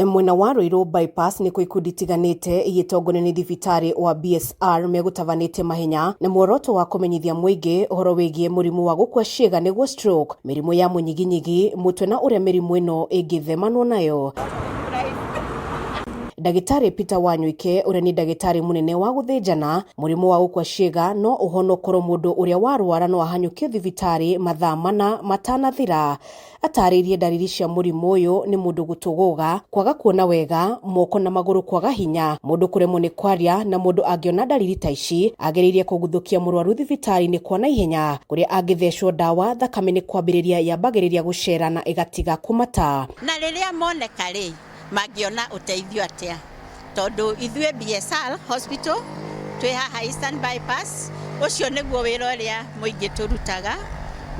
Mwena wa Ruiru Bypass nĩkuo ikundi itiganĩte igĩtongorio nĩ thibitarĩ wa BSR megũtabanĩtie mahenya na muoroto wa kũmenyithia mũingĩ ũhoro wĩgiĩ mũrimũ wa gũkua ciĩga nĩguo stroke, mĩrimũ ya mũnyiginyigi, mũtwe na ũrĩa mĩrimũ ĩno ĩngĩthemanwo nayo. Ndagĩtarĩ Peter Wanyoike ũrĩa nĩ ndagĩtarĩ mũnene wa gũthĩnjana, mũrimũ wa gũkua ciĩga no ũhonwo korwo mũndũ ũrĩa warwara no ahanyũkio thibitarĩ mathaa mana matanathira. Atarĩirie ndariri cia mũrimũ ũyũ nĩ mũndũ gũtũgũga, kwaga kuona wega, moko na magũrũ kwaga hinya, mũndũ kũremwo nĩ kwaria na mũndũ angĩona ndariri ta ici agĩrĩire kũguthũkia mũrwaru thibitarĩ-inĩ kwa naihenya kũrĩa angĩthecwo ndawa thakame nĩ kwambĩrĩria yambagĩrĩria gũcera na ĩgatiga kũmata. Na rĩrĩa moneka rĩ, mangĩona ũteithio atĩa? Tondũ ithuĩ BSR Hospital twĩ haha Eastern Bypass, ũcio nĩguo wĩra ũrĩa mũingĩ tũrutaga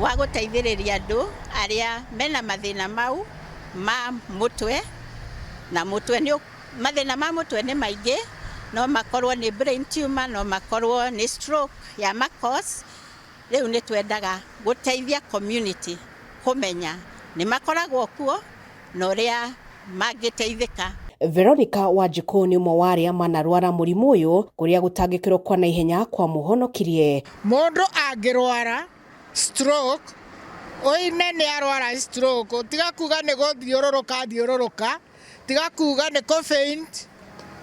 wa gũteithĩrĩria andũ arĩa mena mathĩna mau ma mũtwe, na mũtwe nĩ mathĩna ma mũtwe nĩ maingĩ, no makorwo nĩ brain tumor, no makorwo nĩ stroke ya ma cause. Rĩu nĩ twendaga gũteithia community kũmenya nĩ makoragwo kuo na ũrĩa mangĩteithĩka. Veronica Wanjikũ nĩ ũmwe wa arĩa manarwara mũrimũ ũyũ kũrĩa gũtangĩkĩrwo kwa naihenya kwamũhonokirie. Mũndũ angĩrwara stroke, ũine nĩ arwara stroke, tiga kuga nĩ gũthiũrũrũka thiũrũrũka, tiga kuga nĩ kũ faint,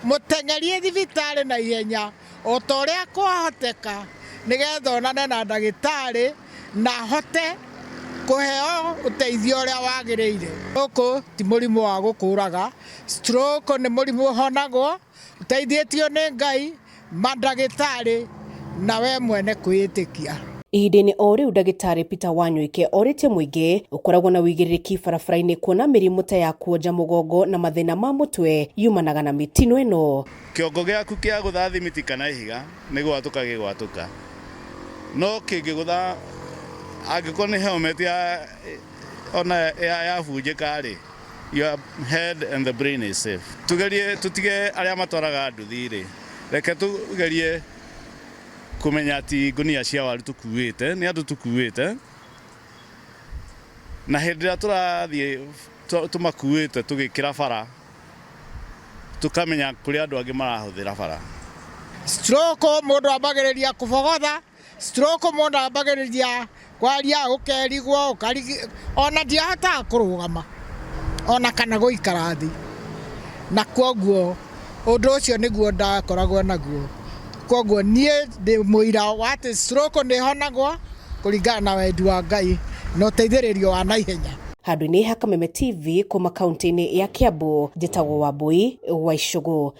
mũteng'erie thibitarĩ na ihenya o ta ũrĩa kwahoteka nĩgetha onane na ndagĩtarĩ na ahote kũheo ũteithio ũrĩa wagĩrĩire. Gũkũ ti mũrimũ wa gũkũraga, stroke nĩ mũrimũ ũhonagwo ũteithĩtio nĩ Ngai, mandagĩtarĩ na we mwene kwĩĩtĩkia. Ihinda-inĩ o rĩu ndagĩtarĩ Peter Wanyoike orĩtie mũingĩ ũkoragwo na ũigĩrĩrĩki barabara-inĩ kuona mĩrimũ ta ya kuonja mũgongo na mathĩna ma mũtwe yumanaga na mĩtino ĩno. Kĩongo gĩaku kĩagũtha thimiti kana ihiga nĩ gwatũka gĩgwatũka, no kĩngĩgũtha angĩkorwo nĩ helmet ya ona yabunjĩka rĩ, your head and the brain is safe. Tugerie tutige arĩa matwaraga nduthi rĩ, reke tugerie kũmenya ti ngũnia cia waru tũkuĩte, nĩ andũ tũkuĩte, na hĩndĩ ĩrĩa tũrathiĩ tũmakuĩte tũgĩkĩra bara, tũkamenya kũrĩ andũ angĩ marahũthĩra bara. Stroke mũndũ ambagĩrĩria kũbogotha, stroke mũndũ ambagĩrĩria kwaria ũkerigwo, ona ndiahotaga kũrũgama ona kana gũikara thĩ, na kwoguo ũndũ ũcio nĩguo ndakoragwo naguo. Kwoguo niĩ ndĩ mũira wa atĩ stroke nĩ ĩhonagwo kũringana na wendi wa Ngai na ũteithĩrĩrio wa naihenya. Handũ-inĩ ha Kameme TV kuma kaunti-inĩ ya Kiambu, njĩtagwo Wambui wa Icũgũ.